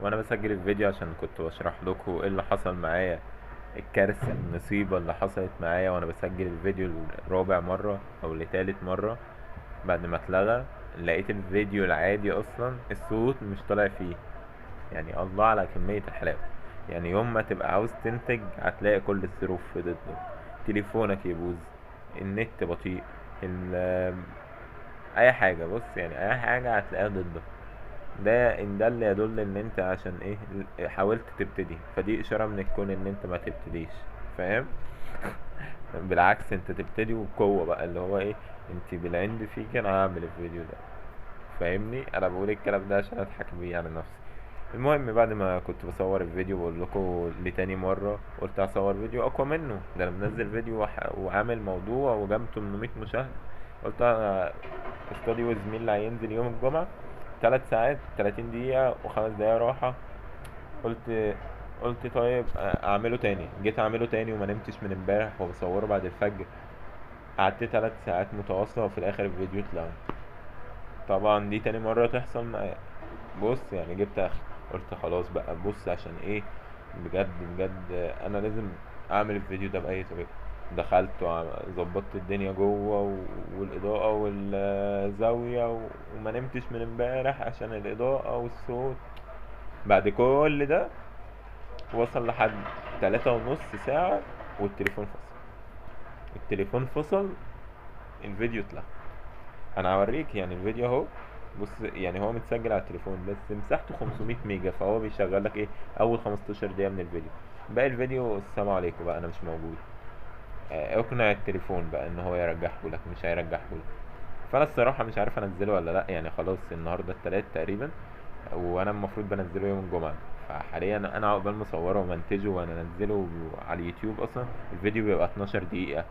وانا بسجل الفيديو عشان كنت بشرح لكم ايه اللي حصل معايا، الكارثة النصيبة اللي حصلت معايا وانا بسجل الفيديو الرابع مرة او لتالت مرة بعد ما اتلغى. لقيت الفيديو العادي اصلا الصوت مش طالع فيه. يعني الله على كمية الحلاوة. يعني يوم ما تبقى عاوز تنتج هتلاقي كل الظروف في ضدك، تليفونك يبوظ، النت بطيء، اي حاجة، بص يعني اي حاجة هتلاقيها ضدك. ده ان ده اللي يدل ان انت عشان ايه حاولت تبتدي، فدي اشارة من الكون ان انت ما تبتديش، فاهم؟ بالعكس انت تبتدي وبقوة بقى، اللي هو ايه، انت بالعند فيك انا هعمل الفيديو ده، فاهمني؟ انا بقول الكلام ده عشان اضحك بيه على نفسي. المهم بعد ما كنت بصور الفيديو بقول لكم لتاني مرة، قلت هصور فيديو اقوى منه، ده انا منزل فيديو وعامل موضوع وجاب 800 مشاهدة. قلت انا study with me اللي هينزل يوم الجمعة 3 ساعات 30 دقيقة وخمس دقايق راحة. قلت طيب اعمله تاني. جيت اعمله تاني وما نمتش من امبارح وبصوره بعد الفجر، قعدت 3 ساعات متواصلة وفي الاخر الفيديو اتلغى. طبعا دي تاني مرة تحصل معايا. بص يعني جبت اخر، قلت خلاص بقى، بص عشان ايه بجد بجد انا لازم اعمل الفيديو ده باي طريقة. دخلت وظبطت الدنيا جوه والاضاءة والزاوية وما نمتش من امبارح عشان الاضاءة والصوت. بعد كل ده وصل لحد تلاتة ونص ساعة والتليفون فصل. التليفون فصل، الفيديو اتلغى. انا هوريك يعني الفيديو اهو، بص يعني هو متسجل على التليفون بس مساحته 500 ميجا، فهو بيشغل لك ايه اول 15 دقيقة من الفيديو، باقي الفيديو السلام عليكم بقى انا مش موجود. اقنع التليفون بقى ان هو يرجحه لك، مش هيرجحه لك. فانا الصراحة مش عارف انزله ولا لا، يعني خلاص النهاردة التلات تقريبا وانا المفروض بنزله يوم الجمعة، فحاليا انا عقبال ما اصوره ومنتجه وانا انزله على اليوتيوب اصلا الفيديو بيبقى 12 دقيقة،